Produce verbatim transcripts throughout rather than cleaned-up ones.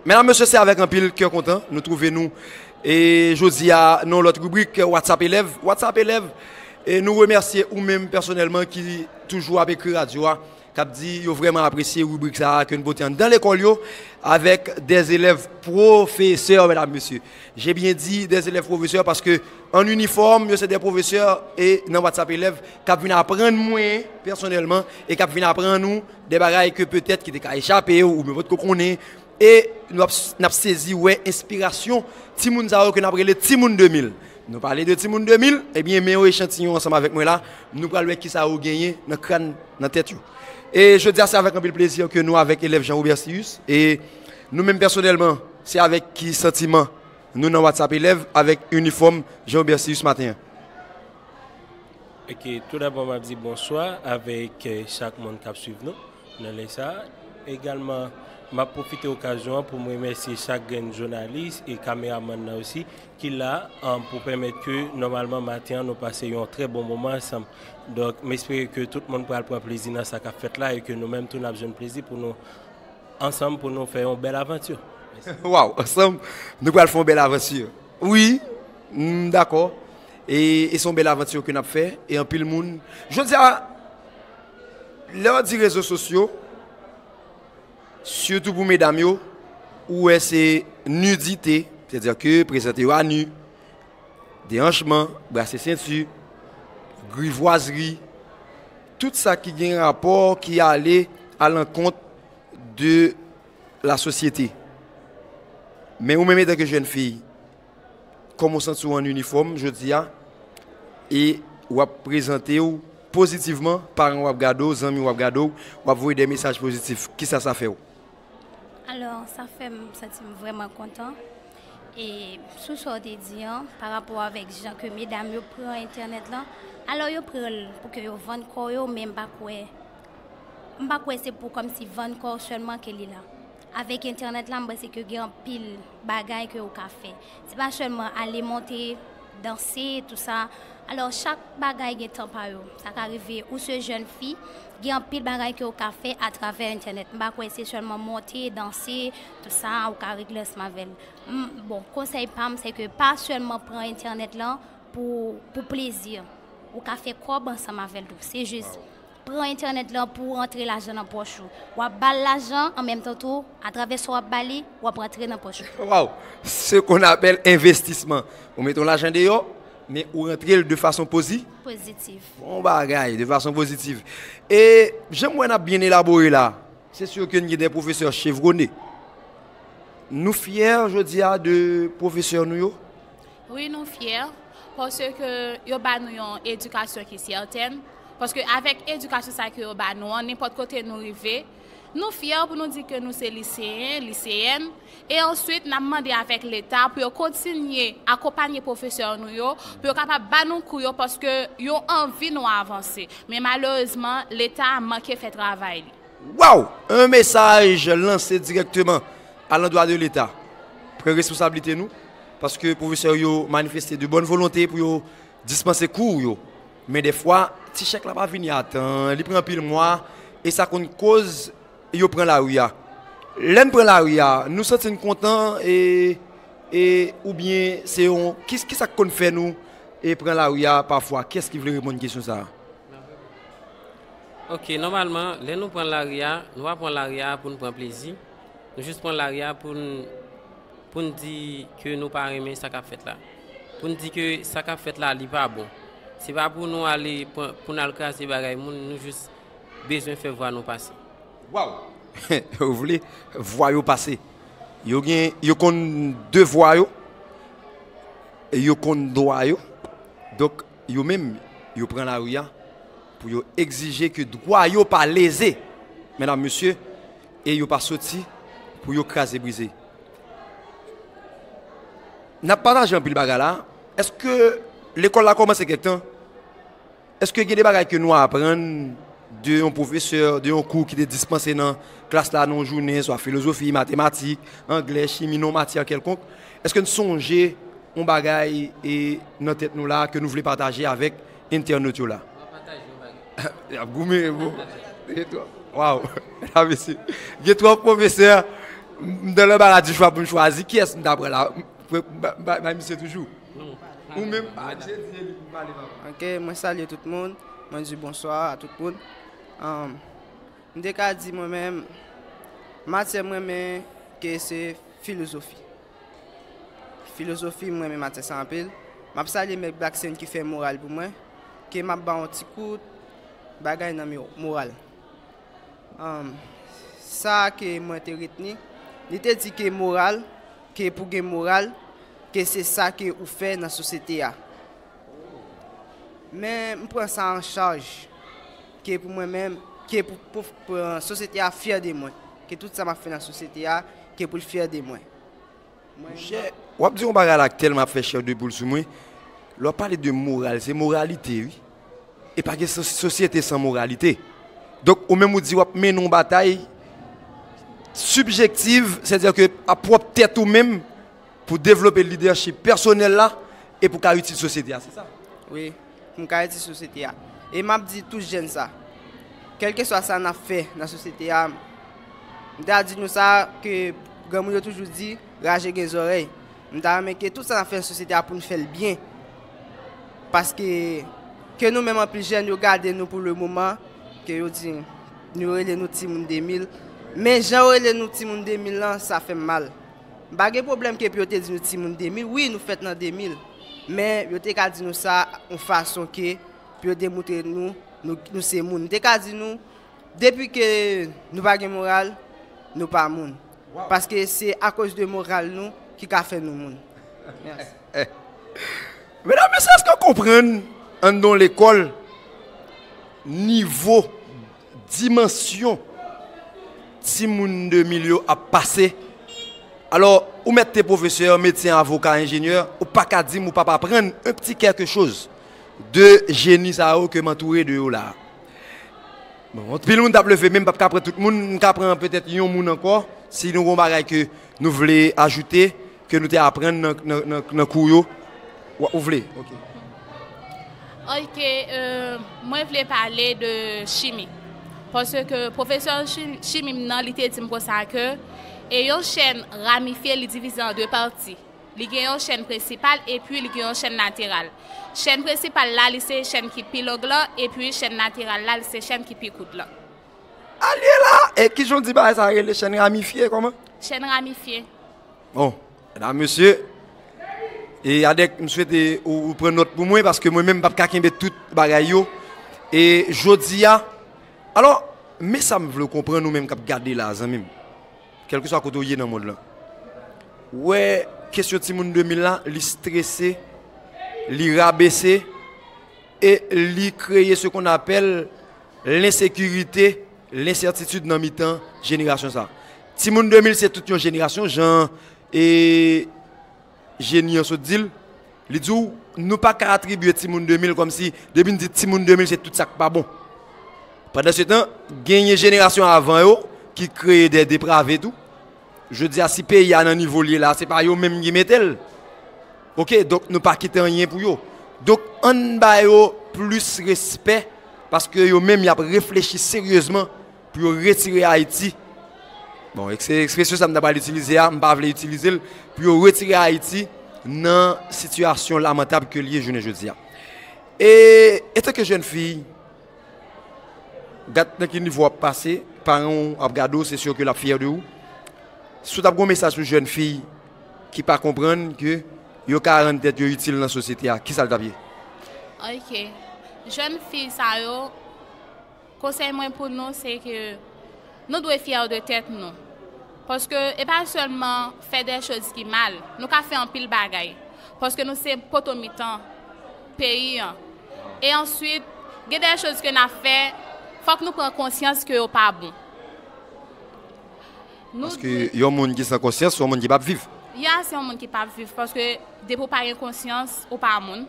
Medam, mesye, se avèk anpil kè kontan nou twouve nou e jodi a nan yon lòt ribrik WhatsApp Elèv. WhatsApp Elèv, e nou remèsye ou menm pèsonèlman ki toujou ap ekri radyo a, k ap di yo vrèman apresye ribrik sa a ke nou pote anndan lekòl yo avèk des élèves professeurs, medam, mesye. Je byen di des élèves professeurs paske an inifòm, yo se de pwofesè e nan WhatsApp Elèv k ap vin aprann mwen pèsonèlman e k ap vin aprann ou de bagay ke petèt ki te ka echape w oubyen w potko konnen. E nou ap, n ap sezi wè enspirasyon timoun sa yo ke n ap rele timoun de mil. Nou pale de timoun de mil, ebyen, men yon echantiyon ansanm avèk mwen la, nou pral wè kisa yo genyen nan kràn, nan tèt yo. E jodi a, se avèk anpil plezi ke nou avèk elèv Jean Robert Sirius. E nou menm pèsonèlman, se avèk ki santiman nou nan WhatsApp Elèv avèk inifòm Jean Robert Sirius maten an? Ok, tou dabò m ap di bonswa avèk eh, chak moun k ap swiv nou nan lè sa a. Egalman, m ap pwofite okazyon an pou m remèsye chak grenn jounalis e kameramann nan osi ki la um, pou pèmèt ke nòmalman maten an nou pase yon trè bon moman ansanm. Donk, m espere ke tout moun pral pran plezi nan sa k ap fèt la e ke nou menm tou n ap jwenn plezi pou nou ansanm pou nou fè yon bèl avanti. Waw, ansanm, nou pral fè yon bèl avanti. Wi, m dakò. E, e se yon bèl avanti ke n ap fè. E anpil moun. Jodi a, lè w di rezo sosyo, sitou pou medam yo, ou wè se nidite, sètadi ke prezante yo a ni, dehanchman, brase senti, grivwazri, tout sa ki gen rapò, ki ale alankont de lasosyete. Men ou menm, etanke jèn fi, kòman w santi w an inifòm jodi a? E w ap prezante w pozitivman, paran w ap gade w, zanmi w ap gade w, w ap voye de mesaj pozitif. Kisa sa fè w? Alò, sa fè m santi m vrèman kontan. E sou sa w te di an, pa rapò avèk jan ke medam yo pran entènèt lan, alò yo pran l pou ke yo vann kò yo, men m pa kwè, m pa kwè se pou kòmsi vann kò w sèlman ke li la. Avèk entènèt la, m panse ke gen anpil bagay ke ou ka fè. Se pa sèlman ale monte, danse, tou sa. Alò, chak bagay gen tan pa yo. Sa ka rive ou se jèn fi, gen anpil bagay ke ou ka fè atravè entènèt. M pa kwè se sèlman monte, danse, tou sa, ou ka regle ansanm avè l. Bon, konsèy pa m, se ke pa sèlman pran entènèt lan pou, pou plezi. Ou ka fè kòb ansanm avè l tou. Se jis pran entènèt lan pou w rantre lajan nan pòch ou. W ap ba l lajan, an menm tan tou, atravè sa w ap ba li, w ap rantre nan pòch ou. Waw! Se qu'on appelle investissement. Ou mete yon lajan deyò, men ou rantre l de fason pozi. Pozitif. Bon bagay, de fason pozitif. E jan m wè n ap byen elabore la, se si ke n gen de pwofesè chevrone. Nou fyè jodi a de pwofesè nou yo? Wi, nou fyè, paske yo ba nou yon edikasyon ki sètèn. Paske avèk edikasyon sa ke yo ba nou an, nenpòt kote nou rive, nou fyè pou nou di ke nou se liseyen, liseyèn. E answit, n ap mande avèk Leta pou yo kontinye akonpanye pwofesè nou yo, pou yo kapab ba nou kou yo, paske yo anvi nou avanse. Men malerezman, Leta manke fè travay li. Waw! Un mesaj lanse dirèkteman a landwa de Leta. Pran responsablite nou, paske pwofesè yo manifeste de bòn volonte pou yo dispanse kou yo. Men dèfwa, ti chèk la pa vini a tan, li pran anpil mwa, e sa konn koz yo pran lari a. Lè n pran lari a, nou santi n kontan e, e oubyen se yon, ki, kisa k konn fè nou e pran lari a pafwa? Kiyès ki vle reponn kesyon sa a? Ok, nòmalman, lè nou pran lari a, nou pa pran lari a pou n pran plezi. Nou jis pran lari a pou n, pou n di ke nou pa renmen sa k ap fèt la. Pou n di ke sa k ap fèt la, li pa bon. Se pa pou nou ale, pou n al kraze bagay moun, nou jis bezwen fè vwa nou pase. Waw! Ou vle vwa yo pase. Yo gen, yo konn devwa yo, e yo konn dwa yo. Donk, yo menm, yo pran lari a pou yo egzije ke dwa yo pa leze, medam, mesye, e yo pa soti pou yo kraze brize. N ap pataje anpil bagay la. Èske lekòl la kòmanse kèk tan? Èske gen de bagay ke nou aprann de yon pwofesè, de yon kou ki te dispanse nan klas la nan yon jounen, swa filozofi, matematik, anglè, chimi, nan yon matyè kèlkonk? Èske n sonje yon bagay e nan tèt nou la ke nou vle pataje avèk entènot yo la? Y ap goumen, bon. Gen twòp. Waw. Mesye. Gen twòp pwofesè M dan lanbara di chwa pou m chwazi kiyès m ta pran la. Bay misye toujou. Ou menm, a, misye di li pou pale, papa. Ok, mwen salye tout moun. Mwen di bonswa a tout moun. Um, m te ka di mwen menm, matyè mwen renmen ke se filozofi. Filozofi, mwen renmen matyè sa anpil. M ap salye Mèt Blackson ki fè moral pou mwen, ke m ap ba yon ti kout bagay nan mi-, moral. Um, sa ke mwen te retni, li te di ke moral, ke pou gen moral, ke se sa ke ou fè nan sosyete a. Men m pran sa an chaj, ke pou mwen menm, ke pou, pou, pou, uh, sosyete a fyè de mwen, ke tout sa m ap fè nan sosyete a, ke pou l fyè de mwen. Monchè, w ap di yon bagay la k tèlman ap fè chè de poul sou mwen. Lè w ap pale de moral, se moralite, wi. E pa gen so-, sosyete san moralite. Donk, ou menm ou di w ap mennen yon batay sibjektiv, sètadi ke a pwòp tèt ou menm, pou devlope lidèchip pèsonèl la e pou ka itil sosyete a, se sa? Wi, pou m ka itil sosyete a. E m ap di tout jèn sa, kèlkeswa sa n ap fè nan sosyete a, m ta di nou sa ke granmoun yo toujou di, raje gen zòrèy. M ta renmen ke tout sa n ap fè nan sosyete a pou n fè l byen. Paske ke nou menm anpil jèn yo gade nou pou le moman, ke yo di nou rele nou timoun de mil. Men jan yo rele nou timoun de mil lan, sa fè m mal. M pa gen pwoblèm ke pou yo te di nou timoun de mil. Wi, nou fèt nan de mil. Men yo te ka di nou sa yon fason ke pou yo demontre nou, nou, nou se moun. M te ka di nou, depi ke nou pa gen moral, nou pa moun. Paske se akoz de moral nou ki ka fè nou moun. Mèsi. Medam, mesye, èske w konprann anndan yon lekòl nivo, dimansyon timoun de mil yo ap pase? Alò, ou mèt te pwofesè, medsen, avoka, enjenyè, ou pa ka di m ou p ap aprann un petit quelque chose de jeni sa yo ke m antoure de yo la. Bon, anpil moun t ap leve men, m p ap ka pran tout moun, m ka pran petèt yon moun ankò, si nou gen yon bagay ke nou vle ajoute, ke nou te aprann nan, nan, nan, nan kou yo, w-, ou vle? Ok. Ok, euh, mwen vle pale de chimi. Paske pwofesè chi-, chimi m nan, li te di m konsa ke e yon chèn ramifye, li divize an de pati. Li gen yon chèn prensipal epi li gen yon chèn lateral. Chèn prensipal la, li se chèn ki pi long lan, epi chèn lateral la, li se chèn ki pi kout lan. Alye la! E kijan w di bagay sa rele, chèn ramifye, kòman? Chèn ramifye. Bon, medam, mesye, e Adèk, m swete ou, ou pran nòt pou mwen, paske mwen menm m p ap ka kenbe tout bagay yo. E jodi a, alò, men sa m vle w konprann ou menm k ap gade la, zanmi m. Kèlkeswa kote w ye nan mond lan. Ou wè kesyon timoun de mil la, li strese, li rabese, e li kreye ce qu'on appelle l'insécurité, l'incertitude nan mitan jenerasyon sa. Timoun de mil se tout yon jenerasyon, jan e jeni an sot di l, li di w, nou pa ka atribye timoun de mil kòmsi, depi n di timoun de mil, se tout sa k pa bon. Pandansetan, genyen jenerasyon avan yo ki kreye de deprave tou. Jodi a, si peyi a nan nivo l ye la, se pa yo menm ki mete l. Oke, donk nou pa kite anyen pou yo. Donk, ann ba yo plis respè, paske yo menm, y ap reflechi seryezman pou yo retire Ayiti. Bon, eks-, ekspresyon sa m ta pral itilize a, m pa vle itilize l, pou yo retire Ayiti nan sitiyasyon lamantab ke l ye jounen jodi a. E, etanke jèn fi, gad nan ki nivo w ap pase, paran w ap gade w, se si ke l ap fyè de ou. Si w t ap gen yon mesaj pou jèn fi ki pa konprann ke yo ka rann tèt yo itil nan sosyete a, kisa l t ap ye? Ok. Jèn fi sa yo, konsèy mwen pou nou, se ke nou dwe fyè de tèt nou. Paske e pa sèlman fè de choz ki mal. Nou ka fè anpil bagay. Paske nou se poto mitan peyi an. E answit, gen de choz ke n ap fè, fòk nou pran konsyans ke yo pa bon. Nou Paske dwe yon moun ki san konsyans, se yon moun ki p ap viv. Ya, se yon moun ki p ap viv. Paske depi w pa gen konsyans, ou pa moun.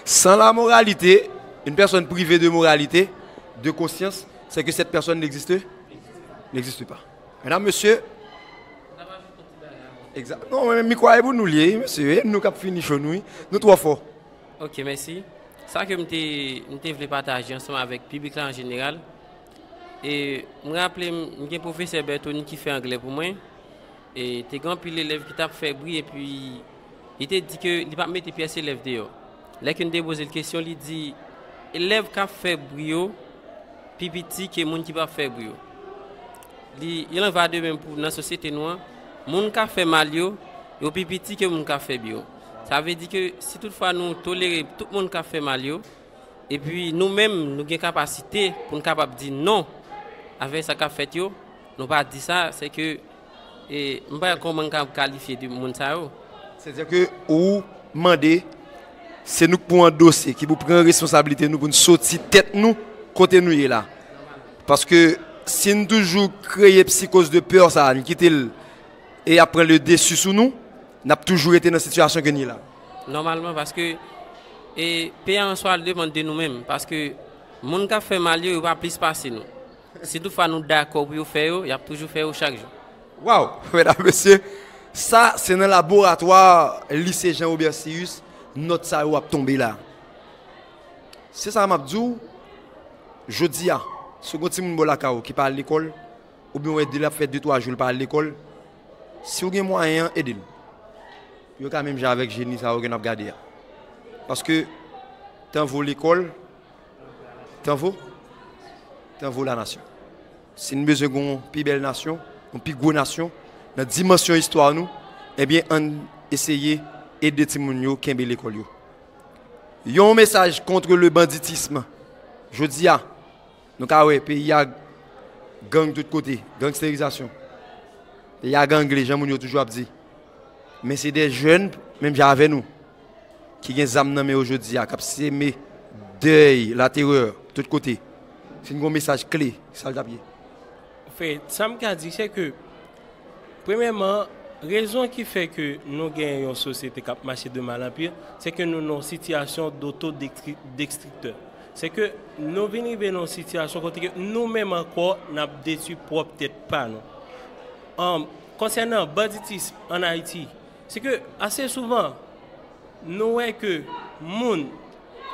Sans la moralité, une personne privée de moralité, de conscience, c'est que cette personne n'existe, n'existe pas. Medam, mesye, egza-, non, men mikwo a e pou nou l ye, mesye, e nou k ap fini cho nou, wi. Nou twò fò. Ok, mèsi. Sa ke m te, m te vle pataje ansanm avèk piblik la an jeneral, E m raple m, m gen pwofesè Bertony ki fè anglè pou mwen. E te gen anpil elèv ki t ap fè bri, epi li te di ke li p ap mete pyès elèv deyò. Lè ke n te poze l kesyon, li di, elèv k ap fè bri yo pi piti ke moun ki p ap fè bri yo. Li, il en va de même pou nan sosyete nou an. Moun k ap fè mal yo, yo pi piti ke moun k ap fè byen yo. Sa vle di ke si toutfwa nou tolere tout moun k ap fè mal yo, epi nou menm, nou gen kapasite pou n kapab di non avèk sa k ap fèt yo, nou pa di sa, se ke, e, m pa wè kòman n ka kalifye de moun sa yo. Sètadi ke ou mande, se nou k pou andose, ki pou pran responsablite nou pou n soti tèt nou kote nou ye la. Paske si n toujou kreye psikoz de pè sa, n kite l e ap pran le desi sou nou, n ap toujou rete nan sitiyasyon ke n ye la. Nòmalman, paske, e, pè a an swa depann de nou menm, paske moun k ap fè mal yo, yo pa plis pase nou. Si toutfwa nou dakò pou yo fè yo, y ap toujou fè yo chak jou. Waw, medam, mesye, sa se nan laboratwa Lise Jean Robert Sirius nòt sa yo ap tonbe la. Se sa m ap di w, jodi a, si w gen yon timoun bò lakay ou ki pa al lekòl, oubyen w wè de l ap fè de twa jou l pa al lekòl, si w gen mwayen an, ede l. Pou yo ka menm jan avèk jeni sa yo ke n ap gade a. Paske tan vo lekòl, tan vo, tan vo lanasyon. Si n bezwen gen yon pi bèl nasyon, yon pi gwo nasyon, nan dimansyon istwa nou, ebyen, ann eseye ede timoun yo kenbe lekòl yo. Yon mesaj contre le banditisme. Jodi a, nou ka wè peyi a gang tout kote, gangsterizasyon. Peyi a gangle, jan moun yo toujou ap di. Men se de jèn, menm jan avè nou, ki gen zam nan men yo jodi a, k ap seme dèy, laterè, tout kote. Si n gen yon mesaj kle, sa l t ap ye? Anfen, sa m ka di, se ke, premyèman, rezon ki fè ke nou gen yon sosyete k ap mache de mal an pi, se ke nou nan yon sitiyasyon dotodestriktè. Se ke nou vin rive nan yon sitiyasyon kote ke nou menm ankò, n ap detwi pwòp tèt pa nou. Ann, konsènan banditis ann Ayiti, se ke ase souvan, nou wè ke moun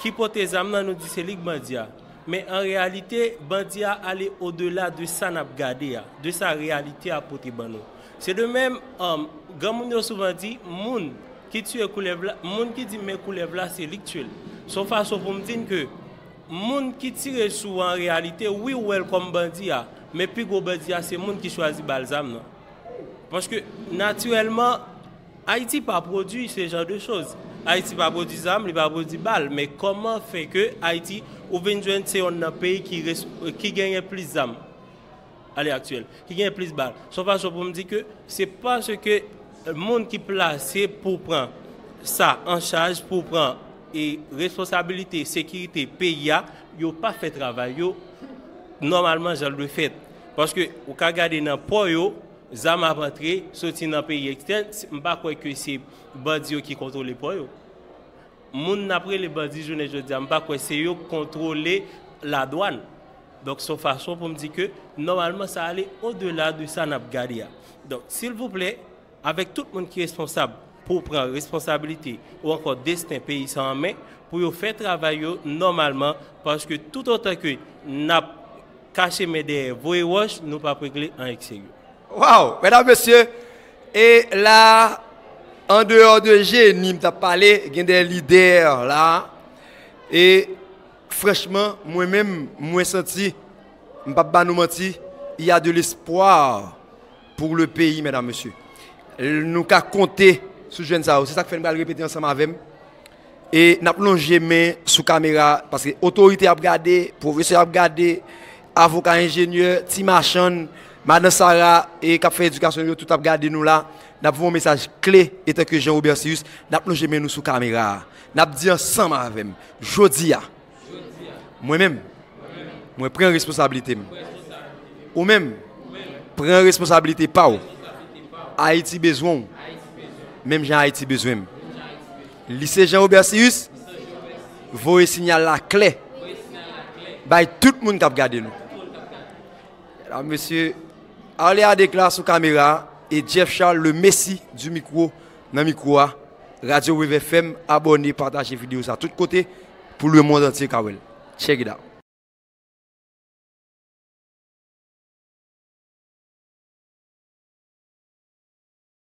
ki pote zam nan, nou di se li k bandi a. Men an reyalite, bandi a ale odela de sa n ap gade a, de sa reyalite a pote ban nou. Se de menm, um, granmoun yo souvan di, moun ki tiye koulèv la, moun ki di men koulèv la, se li k tiye l. Se yon fason pou m di n ke moun ki tire sou w an reyalite, wi, ou wè l kòm bandi a, men pi gwo bandi a, se moun ki chwazi ba l zam nan. Paske, natirèlman, Ayiti pa pwodui se jan de choz. Ayiti pa pwodui zam, li pa pwodui bal. Men kòman fè ke Ayiti, ou vin jwenn se yonn nan peyi ki res-, ki genyen plis zam a lè aktyèl, ki genyen plis bal? Se yon fason pou m di ke se paske moun ki plase pou pran sa an chaj, pou pran e responsabilite sekirite peyi a, yo pa fè travay yo nòmalman jan l dwe fèt. Paske ou ka gade nan pò yo, zam ap antre, soti nan peyi ekstèn, m pa kwè ke se bandi yo ki kontwole pò yo. Moun n ap rele bandi jounen jodi a, m pa kwè se yo k kontwole ladwàn. Donk, se yon fason pou m di ke, nòmalman, sa ale odela de sa n ap gade a. Donk, silvouplè, avèk tout moun ki responsab pou pran responsabilite ou ankò desten peyi sa an men, pou yo fè travay yo nòmalman, paske toutotan ke n ap kache men dèyè voye wòch, nou p ap regle anyen k serye. Waw, medam, mesye, e la, an deyò de jeni, m t ap pale, gen de lidè la, e franchman, mwen menm, mwen santi, m p ap ba nou manti, il y a de l'espoir pour le pays, medam, mesye. Nou ka konte sou jèn sa yo. Se sa k fè n pral repete ansanm avè m. E n ap lonje men sou kamera, paske otorite ap gade, pwofesè ap gade, avoka, enjenyè, ti machann, madan Sara, e k ap fè edikasyon yo, tout ap gade nou la. N ap voye yon mesaj kle, etanke Jean Robert Sirius, n ap lonje men nou sou kamera a. N ap di ansanm avè m, jodi a, mwen menm, mwen pran responsablite m. Ou menm, pran responsablite pa w. Ayiti bezwen w, menm jan Ayiti bezwen m. Lise Jean Robert Sirius, voye siyal la klè bay tout moun k ap gade nou. Medam, mesye, Arly Adéclat sou kamera e Jeff Charles, le Messi du micro, nan mikwo a. Radio Wave F M, abòne, pataje videyo sa tout kote pou lemonn antye ka wè l. Check it out.